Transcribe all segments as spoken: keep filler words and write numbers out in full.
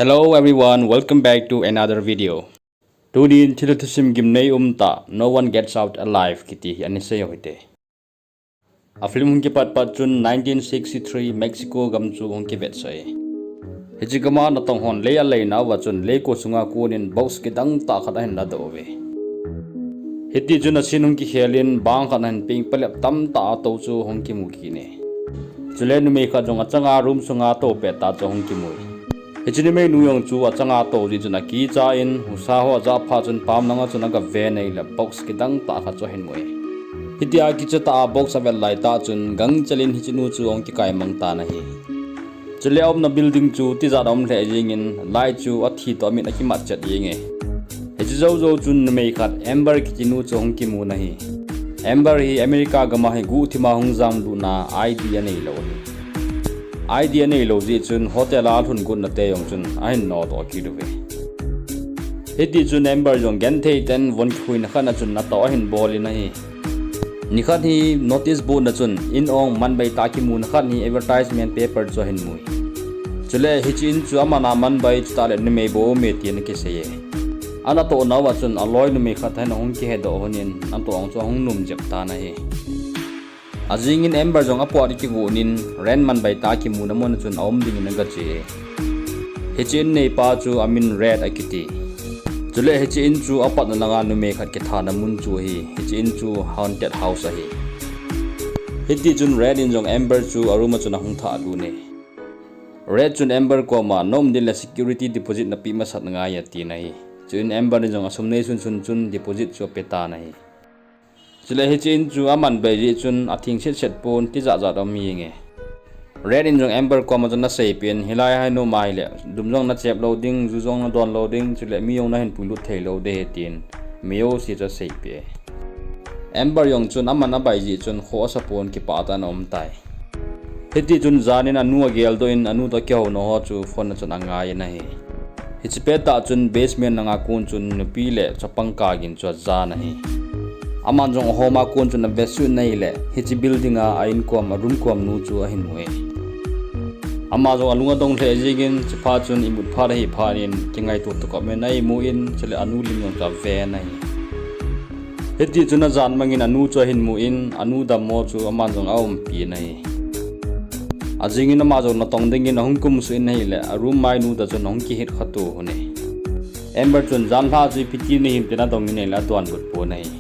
Hello everyone, welcome back to another video. Tunin thil thusim gimnei umtah, No One Gets Out Alive kiti hi ana sei u hite. A film hung kipat pat chun nineteen sixty-three Mexico gam chu hung kivetsah e. Hiche gam a natong hon lei aleina uva chun leiko sunga konin box kidang tah khat ahin ladoh uve. Hiti chun a scene hung kikhel in bang khat ahin peng palep tamtah a tou chu hung kimu kit e. Chule numei khat jong achanga room sunga tou pet tah chu hung kimu e. Hiche numeinu jong chu achanga tou jeh chun akicha in, husa ho ajah phat chun pam langa chun agave in ahile box kidang tah khat chu ahin mu e. Hitia kicha tah a box avet laitah chun gangchel in hiche nu chu ahung kikai mang tan ahi. Chule aumna building chu tijat a um lheh jengin light chu athi toh amin akimat chet jenge. Hiche jou jou chun numei khat Amber kiti nu chu ahung kimun ahi. Amber hi America gam a hi guhthim a hung jamlutna I D aneilou ahi. I D aneilou jeh chun hotel a alhun gotna te jong chun ahin nodoh kit uve. Hiti chun Amber jong genthei tah in von kikhuina khat na chun natoh ahin bol in ahi. Nikhat hi notice board na chun in ong manbai tah kimuna khat hi advertisement paper chu ahin mu e. Chule hiche in chu aman a manbai chutah le numei bou aume tin akisei e. Anatoh nauva chun aloi numei khat hin ahung kihedoh lhonin natoh ong chu ahung nom jep tan ahi. Ajingin Amber jong apot akigon in Red manbai tah kimuna mun a chun aum dingin agache e. Hiche in neipa chu amin Red akiti. Chule hiche in chu apatna langa numei khat kithana mun chu ahi. Hiche in chu haunted house ahi. Hiti chun Red in jong Amber chu a room a chun ahung thah lut e. Red chun Amber koma, na um ding le security deposit napeh masat ngai atin ahi. Chuin Amber in jong asum neisun sun chun deposit chu ape tan ahi. Chule hiche in chu amanbai jeh chun atheng set set pon tijat jat aum jenge. Red in jong Amber koma chun aseipeh in, hilai a hi na um ahile lum jong nachep lou ding, ju jong nadon lou ding, chule mi jong nahin puilut thei lou ding ahi tin mi jouse chu aseipeh e. Amber jong chun aman abai jeh chun kho asapon kipah tah in aum tai. Hiti chun jan in anu ageldoh in anu toh akihouna ho chu phone a chun angai in ahi. Hiche pettah chun basement langa kon chun nupi le chapang kagin chu ajan ahi. Aman jong ahoma kon chun avesuh in ahile hiche building a a-in kom a room kom nu chu ahin mu e. Ama jong alung adong lheh jengin chuphat chun imut phat ahi phat in kingaito tokah in a-imu in chule anu lim jong chu aven ahi. Hiti chun ajan mangin anu chu ahin mu in anu dammo chu aman jong aumpi in ahi. Ajingin ama jong natong dingin ahung kumsuh in ahile a room mainu toh chun ahung kihit khatu lhon e. Amber chun janlhah chu ipi ti nahim tin adong in ahile adonbut pon ahi.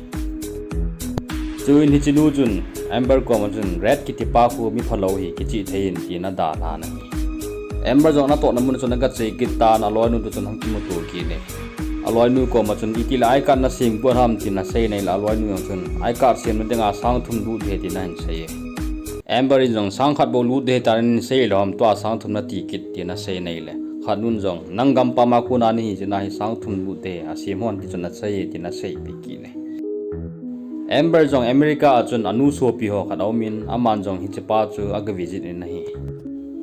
Chuin hiche nu chun Amber koma chun Red kitipa khu mi phalou ahi, kichih thei in tin adalhan ahi. Amber jong natohna mun a chun agache kit tan aloinu toh chun ahung kimuto kit e. Aloinu koma chun itile I card nasem pon ham tin asei in ahile aloinu jong chun I card semna dinga sang thum lut ding ahi tin ahin sei e. Amber in jong sang khat bou lut ding ahi tan ahin sei lou ham, tua sang thum nati kit tin asei in ahile khatnun jong nang gampam a kona nahi jeh a hi sang thum lut ding ahi, asem hon ti chun asei e tin aseipeh kit e. Amber jong America a chun anu sopi ho khat aumin aman jong hichepa chu aga visit in ahi.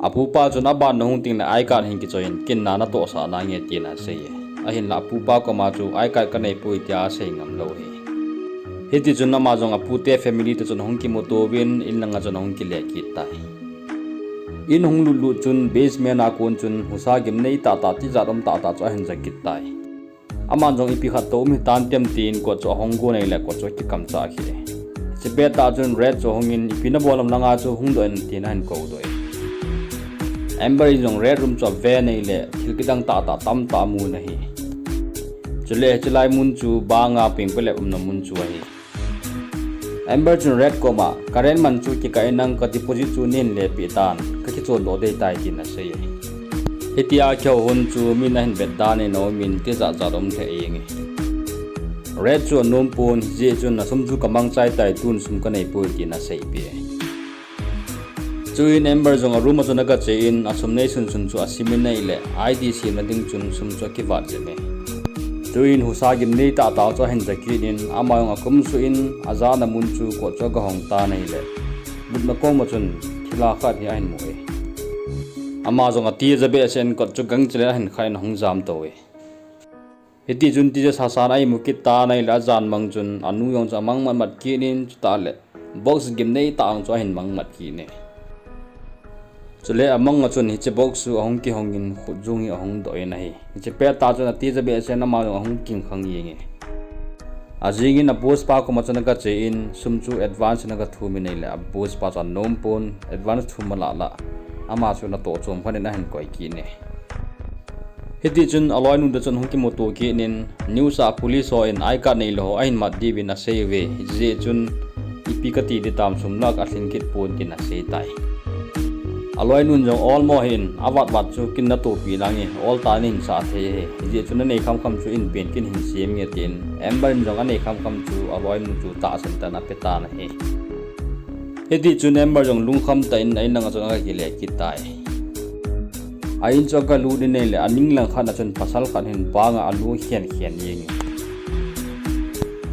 Apupa chun aban nahung tengle I card hin kichoi in, ken na natohsah nange tin asei e. Ahinla apupa koma chu I card kaneipoi tia asei ngam lou ahi. Hiti chun ama jong apute family toh chun ahung kimuto uvin in langa chun ahung kile kit tai. In hung lut lut chun basement a kon chun husa gimnei tahtah tijat um tahtah chu ahin ja kit tai. Aman jong ipi khat toh um hitan tem tin kot chu ahong gon ahile kot chu akikamcha kheh e. Hiche pettah chun Red chu ahungin ipi nabol ham langa chu hungdoh in tin ahin koudoh e. Amber in jong Red room chu aven ahile thil kidang tahtah tamtah amun ahi. Chule hiche lai mun chu banga peng palep umna mun chu ahi. Amber chun Red koma, ka rent man chu kikah in nang ka deposit chu neihin lepeh tan, kakichondoh ding ahitai tin asei e. Hitia kihou lhon chu min ahin vet dan in aumin tijat jat aum lheh jenge. Red chu anom pon, hijeh chun asum chu kamangchai tai, tun sum kaneipoi tin aseipeh e. Chuin Amber jong a room a chun agache in asum neisun sun chu asim in ahile I D semna ding chun sum chu akivat jep e. Chuin husa gimnei tahtah chu ahin ja kit in ama jong akumsuh in ajana mun chu kot chu agahong tan ahile lupna koma chun thilha khat hi ahin mu e. Ama jong ati aja behseh in kot chu gangchel in ahin khan ahung jamto e. Hiti chun tijat sasan a imu kit tan ahile ajan mang chun anu jong chu amang matmat kit in chutah le box gimnei tah jong chu ahin mang mat kit e. Chule amang a chun hiche box chu ahung kihong in khutjung hi ahung doh in ahi. Hiche pet tah chun atija behseh in ama jong ahung kingkhang jenge. Ajing in a boss pa koma chun aga che in sum chu advance in aga thum in ahile a boss pa chu anom pon, advance thum alah lah. Ama chu natoh chom khat in ahin koi kit e. Hiti chun aloinu te chun hung kimuto kit in news a police ho in I card neilou ho ahin mat diuvin asei uve. Hijeh chun ipi kati ding tam, sum lah alhing kit pon tin asei tai. Aloinun jong olmo hin avat vat chu kin natohpi nange, ol tah in nahin sah thei e. Hijeh chun nanei khamkham chu in pen kin hin sem inge tin Amber in jong anei khamkham chu aloinu chu tahsan tah in ape tan ahi. Hiti chun Amber jong lungkham tah in a in langa chun aga kile kit tai. A in chu aga lut in ahile aning lang khat a chun pasal khat hin bang a alu khen khen jenge.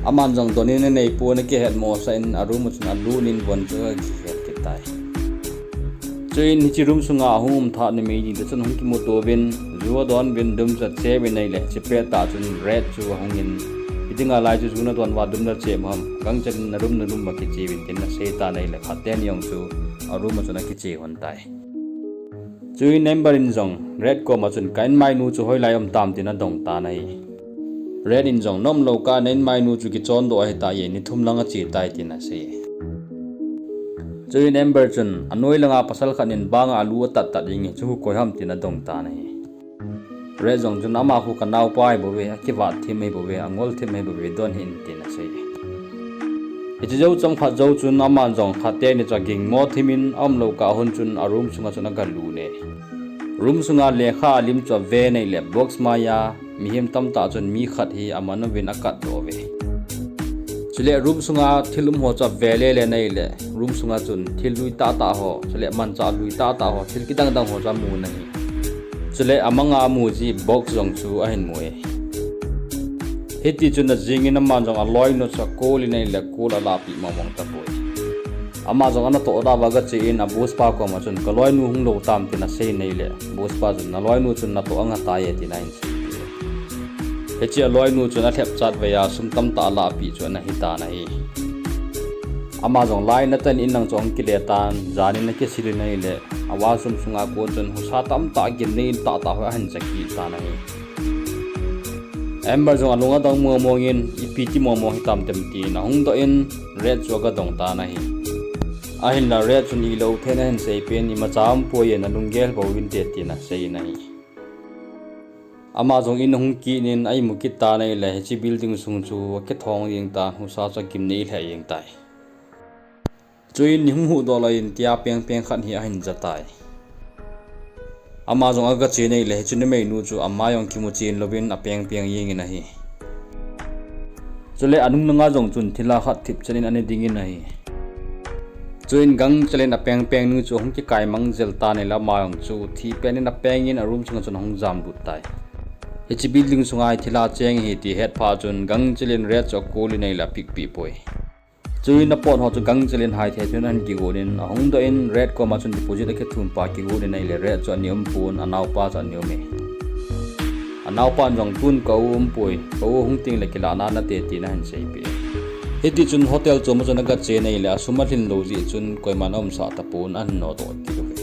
Aman jong don in anei pon akihet mosah in a room a chun alut in von chu aga kihet kit tai. Chuin hiche room sunga ahung um tha numei ni te chun hung kimuto uvin, ju adon uvin, dum chu ache uvin ahile, hiche pet tah chun Red chu ahung in, ipi dinga lai chu ju nadon uva dum nache u ham, gangchel in na room na lum uva kiche uvin tin asei tan ahile, khat teni jong chu a room a chun akiche lhon tai. Chuin Amber in jong Red koma chun ka inmainu chu hoilai um tam tin adong tan ahi. Red in jong na umlou kah a na inmainu chu kichon doh ahitai, ni thum lang ache tai tin asei. Chuin Amber chun anoi langa pasal khat in bang a alu atat tat jenge, chu khu koi ham tin adong tan ahi. Red jong chun ama khu ka naopa ahibouve, akivat thim ahibouve, angol thim ahibouve, don hih in tin asei. Hiche jou chomkhat jou chun aman jong khat teni chu agingmo thim in aumlou kah a hon chun a room sunga chun aga lut e. Room sunga lekha alim chu ave in ahile box maiya mihem tamtah chun mi khat hi aman uvin akat doh uve. Chule room sunga thil um ho chu ave lele in ahile room sunga chun thil lui tahtah ho, chule manchah lui tahtah ho, thil kidang dang ho chu amun ahi. Chule amanga amu ji box jong chu ahin mu e. Hiti chun ajing in aman jong aloinu chu akol in ahile kol alahpeh mong mong tapoi. Ama jong anatoh da uva aga che in a boss pa koma chun ka loinu hung lou tam tin asei in ahile boss pa chun na loinu chun natoh anga tai e tin ahin seipeh e. Hiche aloinu chun alhep chatvei a sum tamtah alahpeh chu ana hitan ahi. Ama jong lai in atan in lang chu ahung kile tan, jan in akisil in ahile a washroom sunga kon chun husa tamtah gimnei in tahtah ho ahin cha kit tan ahi. Amber jong alung adang mong mong in ipi ti mong mong hitam tem tin ahung doh in Red chu aga dong tan ahi. Ahinla Red chun hilou thei in ahin seipeh in imacha umpoi e, nalunggel bou vinte tin asei in ahi. Ama jong in ahung kit in a imu kit tan ahile hiche building sung chu akithong jeng tan, husa chu agimnei lheh jeng tai. Chuin ni hung huhdoh lou in tia pengpeng khat hi ahin ja tai. Ama jong aga che in ahile hiche numeinu chu ama jong kimu chen louvin apengpeng jeng in ahi. Chule anung langa jong chun thilha khat thipchet in ana ding in ahi. Chuin gangchel in apengpeng nu chu ahung kikai mang jel tan ahile ama jong chu thi pen in apeng in a room sunga chun ahung jamlut tai. Hiche building sunga hi thilha cheng ahi ti ahet phat chun gangchel in Red chu akol in ahile apikpeh poi. Chuin apot ho chu gangchel in haithei thei in ahin kigon in ahung doh in Red koma chun deposit akithum pa kigon in ahile Red chu ana um pon, anaopa chu ana um e. Anaopan jong tun ka u umpoi, ka u hung tengle kilah nan nate tin ahin seipeh e. Hiti chun hotel chom a chun aga che in ahile asum alhin lou jeh chun koiman aumsah tapon, ahin nodoh kit uve.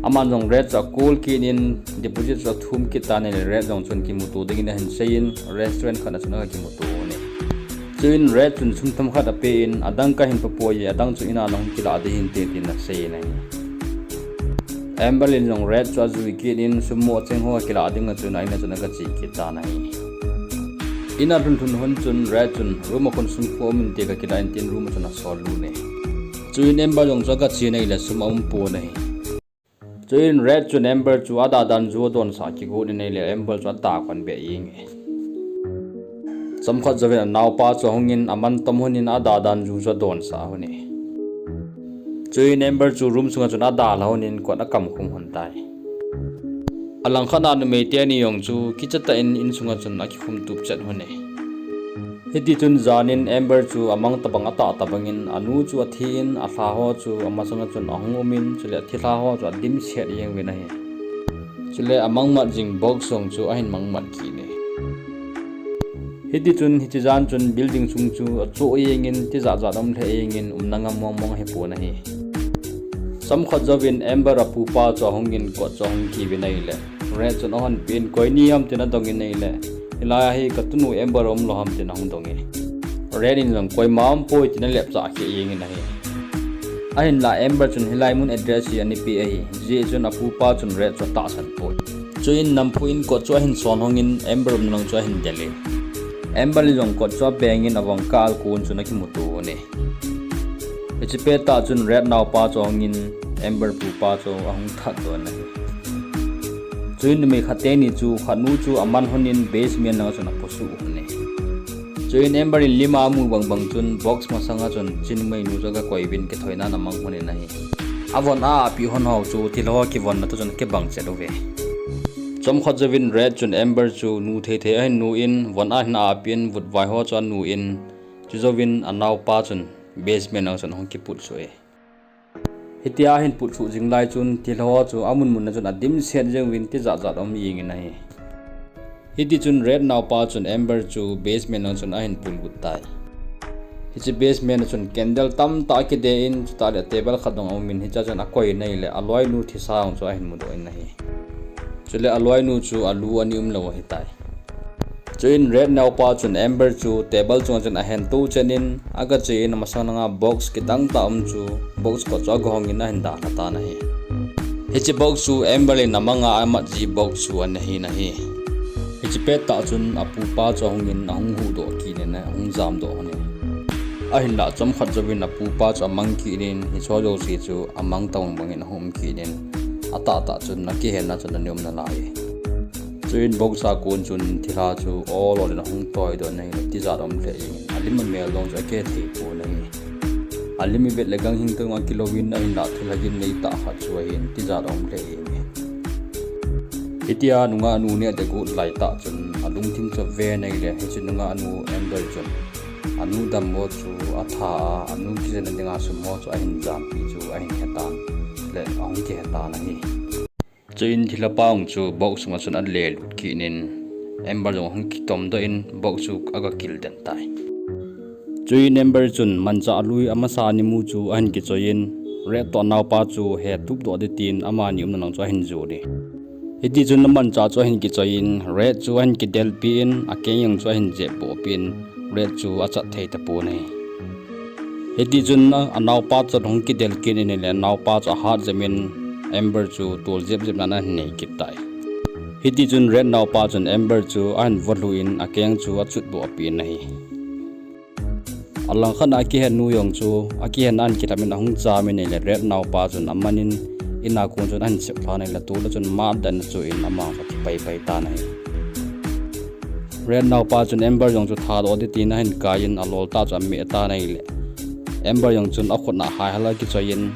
Aman jong Red chu akol kit in deposit chu athum kit tan ahile Red jong chun kimuto dingin ahin sei in restaurant khat a chun aga kimuto un e. Chuin Red chun sum themkhat ape in adang kahin papoi e, adang chu in a nahung kilah ding hinte tin asei in ahi. Amber in jong Red chu ajui kit in sum moh cheng ho akilah ding a chun a in a chun aga che kit tan ahi. In a lhun lhun hon chun Red chun room a kon sum khu um inte kakilah in tin room a chun asol lut e. Chuin Amber jong chu aga che in ahile sum aum pon ahi. Chuin Red chun Amber chu ada dan ju adonsah kigot in ahile Amber chu ada kon beh jeng e. Chomkhat jouvin anaopa chu ahung in aman tom lhon in ada dan ju chu adonsah lhon e. Chuin Amber chu room sunga chun adalha lhon in kot akamkhum lhon tai. Alangkhat a numei teni jong chu kicha tah in insunga chun akikhum tup chet lhon e. Hiti chun jan in Amber chu amang tobang atah tobang in anu chu athi in alha ho chu amasanga chun ahung um in chule athilha ho chu adimset jeng uvin ahi. Chule amangmat jing box jong chu ahin mangmat kit e. Hiti chun hiche jan chun building sung chu achoh jeng in tijat jat aum lheh jeng in umna ngam mong mong ahipon ahi. Chomkhat jouvin Amber apupa chu ahungin kot chu ahung kiuvin ahile, Red chun ahonpeh in, "Koi ni ham?" tin adongin ahile, "Hilai a hi katunu Amber umlou ham?" tin ahung dongin. Red in jong, "Koima umpoi," tin alepcha khe jengin ahi. Ahinlah Amber chun hilai mun address hi ana pe ahi. Hijeh chun apupa chun Red chu atahsan poi. Chuin namphu in kot chu ahin son hongin Amber umna lang chu ahin delin. Amber in jong kot chu abengin avangkal kon chun akimuto un e. Hiche pettah chun Red naopa chu ahungin Amber pupa chu ahung thatdoh in ahi. Chuin numei khat teni chu khatnu chu aman honin basement langa chun aposuh un e. Chuin Amber in lim a amu bangbang chun box masanga chun hiche numeinu chu agakoiyin kithoinan amang honin ahi. Avon a apeh hon ho chu thilha ho kivonna toh chun akibang chet uve. Chomkhat jouvin Red chun Amber chu nu thei thei ahin nu in, von a hin apeh in, vutvai ho chu anu in, chujouvin anaopa chun basement langa chun ahung kiputsuh e. Hitia ahin putsuh jing lai chun thilha ho chu amun mun a chun adimset jeng uvin tijat jat aum jengin ahi. Hitichun Red naopa chun Amber chu basement langa chun ahin pulgut tai. Hiche basement a chun candle tamtah akide in, chutah le table khat jong aumin, hichea chun akoiyin ahile aloinu thisa jong chu ahin mudoh in ahi. Chule aloinu chu alu ana umlou ahitai. Chuin Red naopa chun Amber chu table chunga chun ahentou chen in, agache in amasang langa box kidang tah um chu box kot chu agahongin ahin dalha tan ahi. Hiche box chu Amber in amanga amat ji box chu ana hin ahi. Hiche pettah chun apupa chu ahungin ahung huhdoh kit in ahung jamdoh hon e. Ahinlah chomkhat jouvin apupa chu amang kit in, hicheho jouse chu amang tobang bangin ahung um kit in, atahtah chun akihenna chun ana um nalai e. Chuin box a kon chun thilha chu ol ol in ahung toidoh in ahile tijat aum lheh jengin, alim amel jong chu akihe thei pon ahi. Alim ivet le ganghing tobang akilouvin, ahinlah thilha gimnei tah khat chu ahin, tijat aum lheh jenge. Hitia nungahnu neh ding agot laitah chun alungthim chu aven ahile, hiche nungahnu Amber chun anu dammo chu atha a, anu kijilna dinga sum ho chu ahin jampeh chu ahin hetan, le ahung kihetan ahi. Chuin thilhapa jong chu box sunga chun alelut kit in, Amber jong ahung kitomdoh in box chu agakil den tai. Chuin Amber chun manchah lui amasa a ana mu chu ahin kichoiyin, Red toh anaopa chu hetupdoh ding tin amani umna lang chu ahin jon e. Hitichun amanchah chu ahin kichoiyin, Red chu ahin kidelpeh in, akeng jong chu ahin jepbohpeh in, Red chu achat thei tapon ahi. Hitichun anaopa chu ahung kidel kit in ahile, anaopa chu ahat jep in, Amber chu tol jep jep nan ahin nei kit tai. Hitichun Red naopa chun Amber chu ahin volhu in, akeng chu achutbohpeh in ahi. Alangkhat a akihennu jong chu akihenna ahin kilhap in ahung cham in ahile, Red naopa chun amanin in a kon chun ahin seplhan ahile, tol a chun matdan achoh in ama akipaipai tan ahi. Red naopa chun Amber jong chu thadoh ding tin ahin kaiyin aloltah chu ameh tan ahile, Amber jong chun akhut a haihal akichoiyin,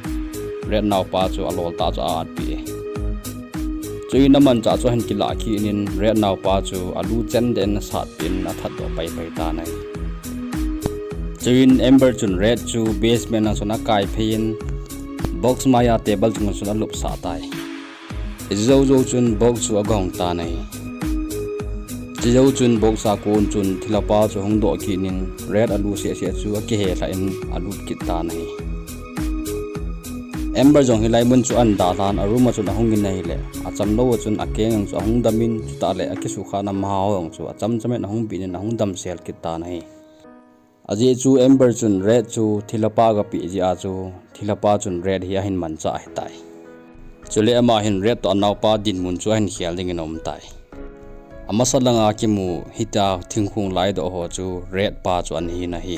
Red naopa chu aloltah chu a-atpeh e. Chuin amanchah chu ahin kilah kit in, Red naopa chu alu chendeh in asatpeh in athatdoh paipai tan ahi. Chuin Amber chun Red chu basement lang chun akaiphei in, box maiya table chunga chun alupsah tai. Hiche jou jou chun box chu agahong tan ahi. Hiche jou chun box a kon chun thilhapa chu ahung doh kit in, Red alu sehseh chu akihelhah in alut kit tan ahi. Amber jong hilai mun chu ahin dalhan, a room a chun ahungin ahile, achamlou a chun akeng jong chu ahung dam in, chutah le akisuhkhahna maha ho jong chu achamcham in ahung bin in ahung damsel kit tan ahi. Ajeh chu Amber chun Red chu thilhapa agapeh jeh a chu, thilhapa chun Red hi ahin manchah ahitai. Chule ama hin Red toh anaopa dinmun chu ahin khel dingin aumtai. Amasa langa kimu hitia thingkhong laidoh ho chu Red pa chu ana hin ahi.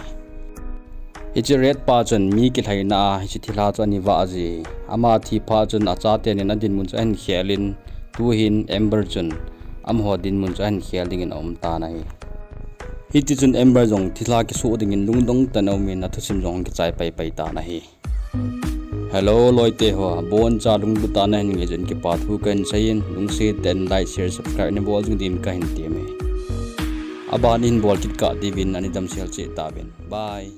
Hiche Red pa chun mi kilhaina a hiche thilha chu ana vah ji. Ama thi phat chun achatenin adinmun chu ahin khel in, tuhin Amber chun amaho dinmun chu ahin khel dingin aum tan ahi. Hitichun Amber jong thilha kisoh dingin lungdong tah in aumin, athusim jong kichai paipai tan ahi. Hello loite ho, aboncha lunglut tah a nahin ngaiyin kipa thu kahin seiyin, lungset tah in like, share, subscribe nabol jing din kahin temin, aban in bol kit kah diuvin ana damsel cheh tauvin. Bye.